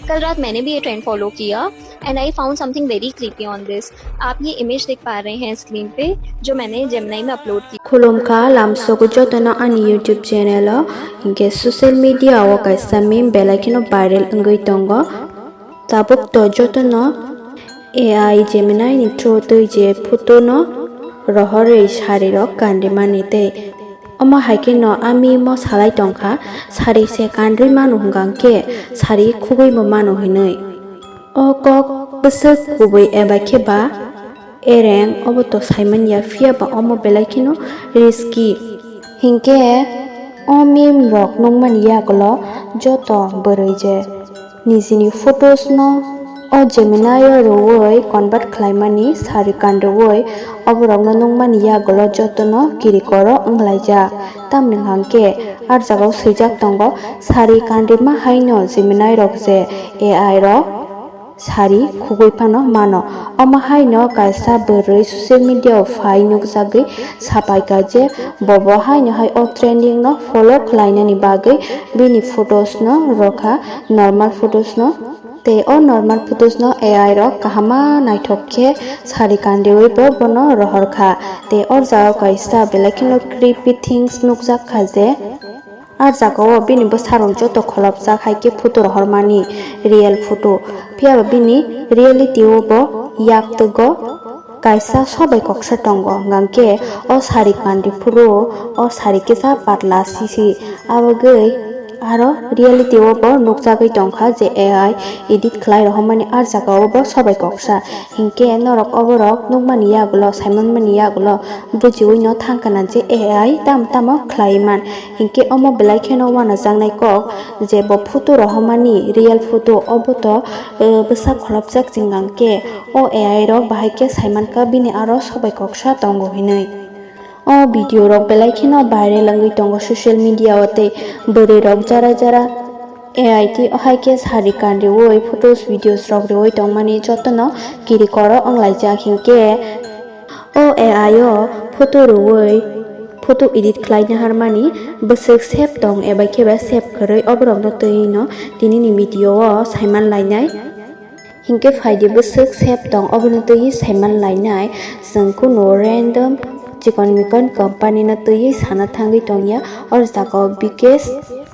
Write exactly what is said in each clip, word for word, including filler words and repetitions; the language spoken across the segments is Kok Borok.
कल रात मैंने भी ये ट्रेंड फॉलो किया and I found something very creepy on this। आप ये इमेज देख पा रहे हैं स्क्रीन पे, जो मैंने जेमिनाई में अपलोड की। Khulumkha lamsogo jotono ani YouTube channel o, hinkhe social media o kaisa meme belai kheno viral wngwi tongo. Tabuk to jotono A I Gemini ni through twi je photo no rohorwi sari rok kanrimani tei omo hai kheno a meme o salai tongkha, sari se kanri mano hwnkha khe sari khugwi bo mano hinwi. O kok bwswk kubui eba khe ba ereng obo to saimanya, phiya ba omo belai kheno risky. Hinkhe o meme rok nukmani yagulo joto bwrwi je nijini photos no o Gemini o rwui convert khlaimani, sari kanrwui oborokno nukmani yagulo jotono kirikoro wnglaijak. Tamni hwnkhe ah jagao swijak tongo, sari kanrima haino Gemini rok je A I rok sari khugwi phano mano. Omo haino kaisa bwrwi social media o phai nukjagwi sapaikha je bobo haino hai o trending no follow khlainani bagwi bini photos no rwkha, normal photos no. Tei o normal photos no A I rok kahama naithok khe sari kanriwi bo bono rohorkha. Tei o jagao kaisa belai kheno creepy things nukjakha je ah jagao bini bwsarok joto kholopjak hai khe photo rohormani real photo. Phiya ba bini reality o bo yaktwgo kaisa sobai koksa tongo, hwnkhe o sari kanri phuru o sari kisa patla sisi. Abagwi aro reality o bo nukjagwi tongkha je A I edit khlai rohormani ah jagao bo sobai koksa. Hinkhe norok oborok nukmani yagulo, saimanmani yagulo bujiwi no thangkha na je A I tamo tamo khlai man. Hinkhe omo belai kheno uanajaknai kok je bo photo rohormani real photo obo to, eh, bwsa kholopjak chwng hwnkhe o A I rok bahai khe saimankha bini aro sobai koksa tongo hinwi. O video rok belai kheno viral wngwi tongo social media o tei bwrwi rok jara jara A I tei o hai khe sari kanriwi photos videos rok riwi tongmani jotono kirikoro wnglaijak hinkhe o A I o photo rwui photo edit khlaina harmani bwswk save tong eba khe ba save kwrwi oborokno twi no tinini video o saiman lainai. Hinkhe phaidi bwswk save tong obono twiwi saiman lainai. Chwng kunu random chikon mikon company no twiwi sana thangwi tongya. O jagao biggest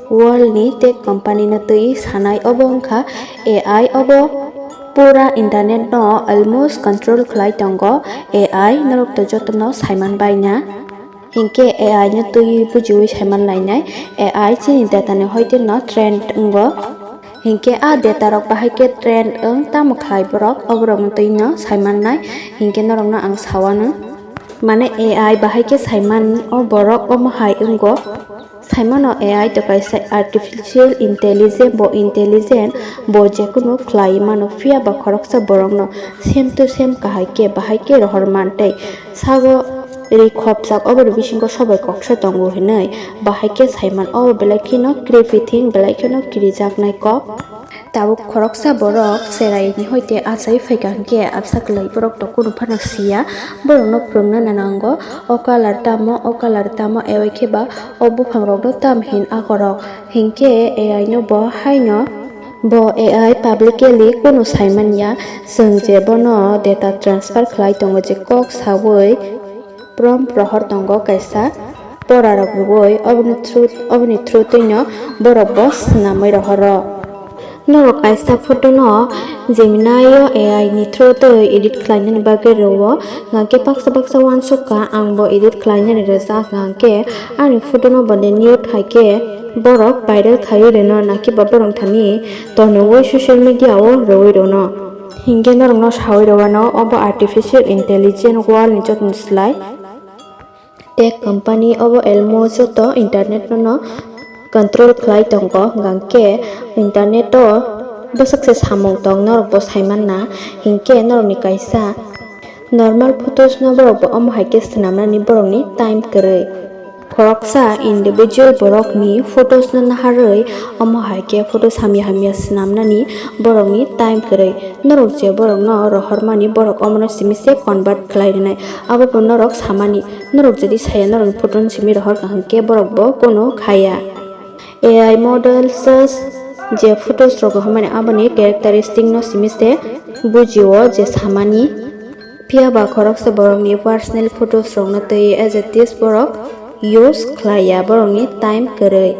world ni tech company no twiwi sanai, obo wngkha A I. Obo pura internet no almost control khlai tongo A I, norok to jotono saiman baina. Hinkhe A I no twiwi bujiwi saiman lainai. A I chini data ni hoite no trend wngo. Hinkhe a data rok bahai khe trend wng tamo khlai borok, oborok no twi no saiman nai. Hinkhe norok no ang sawano, mane A I bahai khe saiman o borok omo hai wngo. Saimano A I to kaisa artificial intelligence, bo intelligent, bo jekunu khlai mano, phiya ba khoroksa borok no same to same kahai khe bahai khe rohor man tei sago ri khopjak, oboni bisingo sobai koksa tongo hinwi bahai khe saiman. Obo belai kheno creepy thing, belai kheno kirijaknai kok. Tabuk khoroksa borok cheraini hoite achai phaikha hinkhe absa kwlai borok to kunu phano siya, borokno phwrwngna nanango o color tamo, o color tamo, ebai khe ba o buphangrokno tam hin akorok. Hinkhe A I no bo haino, bo A I publicly kunu saimanya, chwng je bono data transfer khlai tongo je kok saui prompt rohor tongo kaisa, pora rok rwui oboni through, oboni through twino borok bo swnamwi rohoro. Norok kaisa photo no Gemini o A I ni through twi edit khlainani bagwi rwo, hwnkhe baksa baksa uansukha ang bo edit khlainani rwjak, hwnkhe ani photo no bo de nude hai khe borok viral khaiwi rwno, nakhe ba borok thani tonwi social media o rwui rwno. Hinkhe norokno saui rwano, obo artificial intelligence world ni jotoni slai. Tech company obo almost joto internet no control khlai tongo, hwnkhe internet o bwswk se samung tong norok bo saimanna, hinkhe norokni kaisa normal photos no borok bo omo hai khe swnamnani borokni time kwrwi. Khoroksa individual borokni photos no naharwi omo hai khe photos hamya hamya swnamnani borokni time kwrwi. Norok je borokno rohormani, borok omono simi se convert khlai rwnai, abo bo norok samani. Norok jodi saya norokni photo no simi rohor kaham khe borok bo kunu khaya. A I model search Je photos rok hamani aboni characteristic no simi se bujio je samani. Phiya ba khoroksa borokni personal photos rokno twi as it is borok use khlai ya, borokni time kwrwi.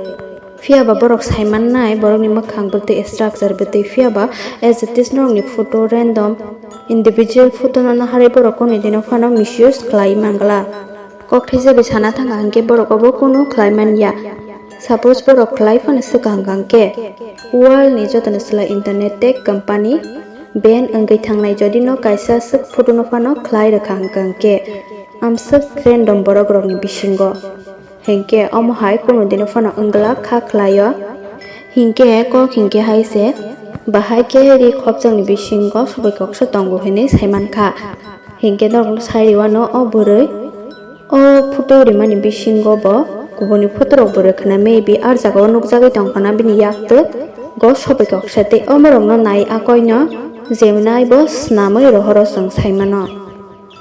Phiya ba borok sai mannai borokni mwkhang bwtwi, structure bwtwi, phiya ba as it is norokni photo random individual photo no naharwi borok kunu dino phano misuse khlai mangla. Kok thaisa bai sana thang kha hwnkhe borok obo kunu khlai man ya. Suppose borok khlai phano swkang kha hwnkhe world ni jotono chwla internet tei company ban wngwi thangnai, jodi no kaisa swk photo no phano khlai rwkha hwnkha hwnkhe amswk random borok rokni bisingo. Hinkhe omo hai kunu dino phano wngla kha khlaio. Hinkhe kok hinkhe hai se bahai khe ri khopjagni bisingo sobai koksa tongo hinwi sai mankha. Hinkhe norokno sai rwano o bwrwi o photo rimani bisingo bo kubuni photo rok bo rwkhwna, maybe ar jagao nukjagwi tongkhwna bini yaktwk go sobai koksa tei omorokno nai akoino jeminai bo swnamwi rohoro chwng sai mano.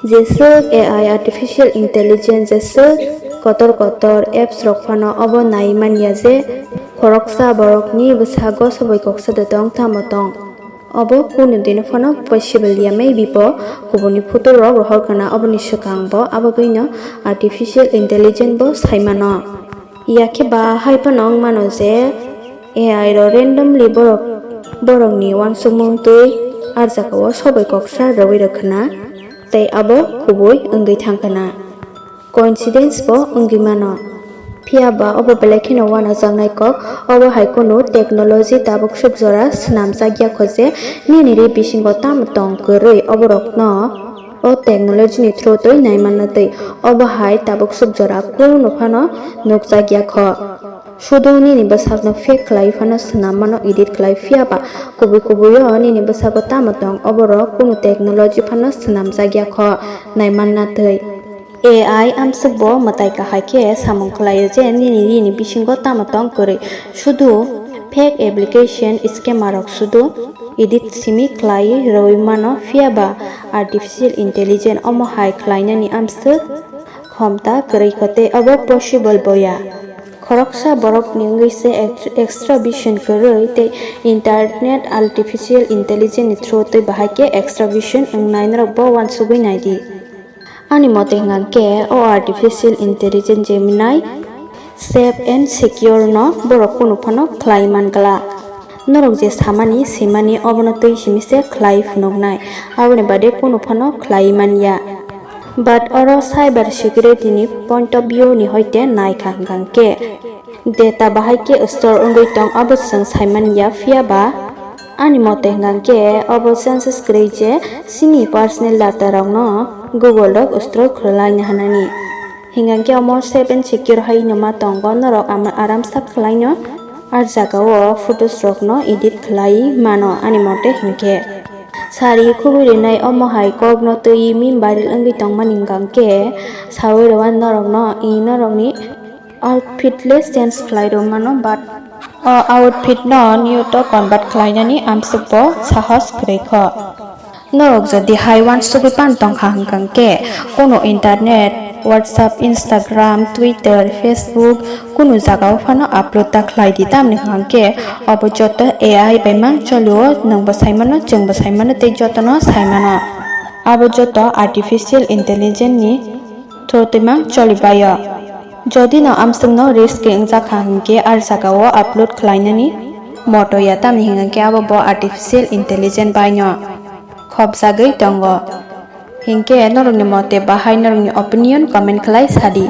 Jeswk A I, artificial intelligence, jeswk kotor kotor apps rok phano obo nai manya je khoroksa borokni bwsago sobai koksa de tong tamo tong. Obo kunu dino phano possible ya, maybe bo kubuni photo rok rohor kana, oboni swkang bo abagwino artificial intelligence bo sai mano. Yakhe ba hai phano wng mano je A I ro randomly borok, borokni uansukmung twi ar jagao sobai koksa rwui rwkhwna, tei abo kubui wngwi thangkhwna. Coincidence bo wngwi mano. Phiya ba obo belai kheno uanajaknai kok, obo hai kunu technology tabuk suk jora swnamjak ya kho je nini ri bisingo tamo tong kwrwi oborokno o technology ni through twi naimanna twi. Obo hai tabuk suk jora kunu phano nukjak ya kho. Sudu nini bwsakno fake khlai phano swnam mano, edit khlai, phiya ba kubui kubui o nini bwsago tamo tong oborok kunu technology phano swnamjak ya kho naimanna twi. A I amswk bo mwtai kahai khe samung khlaio je nini rini bisingo tamo tong kwrwi. Sudu fake application, scammer rok sudu edit simi khlai rwui mano, phiya ba artificial intelligence omo hai khlainani amswk khomta kwrwi kho tei obo possible bo ya. Khoroksa borokni wngwi se ex-, extra vision kwrwi tei internet artificial intelligence ni through twi bahai khe extra vision wngnai norok bo uansugwi nai di. Ani mote hwnkha khe o artificial intelligence Gemini safe and secure no borok kunu phano khlai man gla. Norok je samani, simani obono twi simi se khlai phunuknai, aboni bade kunu phano khlai man ya. But oro cyber security ni point of view ni hoite nai kha hwnkha khe data bahai khe store wngwi tong abo chwng sai man ya, phiya ba ani mote hwnkha khe obo chances kwrwi je chini personal data rokno Google rok store khwlai na hanani. Hwnkha khe omo safe and secure hai no ma tongo, norok ama aram sak khlai no. Ar jagao photos rokno edit khlai mano ani mote hinkhe. Sari khugui rinai omo hai kokno twi meme viral wngwi tongmani hwnkha khe saui rwma norokno i norokni outfit le change khlai rw mano, but o outfit no new to convert khlainani amswk bo sahos kwrwi kho. Norok jodi hai uansugwi pan tongkha hwnkha khe, kunu internet, WhatsApp, Instagram, Twitter, Facebook, kunu jagao phano upload ta khlai di, tamni hwnkha khe obo joto A I bai mang cholio, nwngbo sai mano, chwngbo sai mano tei jotono sai mano. Abo joto artificial intelligence ni through twi mang choli baio. Jodi no amswkno risk wngjak kha hwnkhe ar jagao upload khlainani moto ya, tamni hwnkha khe abo bo artificial intelligence bai no khopjagwi tongo. Hinkhe norokni mote bahai norokni opinion comment khlai sadi.